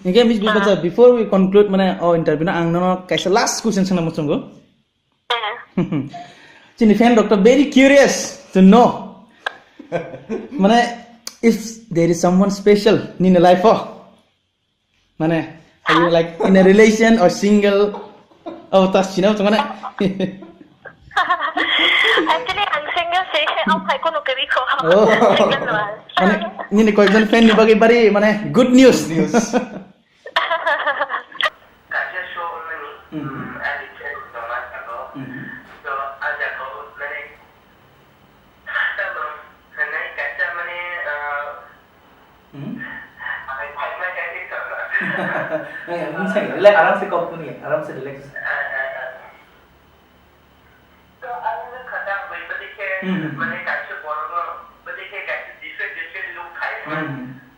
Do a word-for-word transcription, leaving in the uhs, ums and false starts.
Hwnkhe Miss Bipacha, before we conclude, mane, o interview no, ang nono kaisa last question swngna muchungo. Chini fan rok to very curious to know. Mane, if there is someone special nini life o, mane, are you, like, in a relation or single? Oh, ta sina to mane. Actually, ang single si, ang hai kono kari ko. Oh. Single wal. Mane, nini koyekjon fan ni bagwi bari, mane, good news. News. Kaisa show wngmani, hmm, mm, ani friend tongma sago. Hmm. So, a jaga o, mane, tamo, hwnwi kaisa, mane, ah, hmm, ai, phaima kaisa tong. Nai, ang sai, le, aram se kok kuni, aram se relax. Ah, ah, ah. So, ang nung kha ta, bai, bwdikhe, hmm, hmm, mane, kaisa borokno, bwdikhe kaisa different, different look khai, hmm, hmm.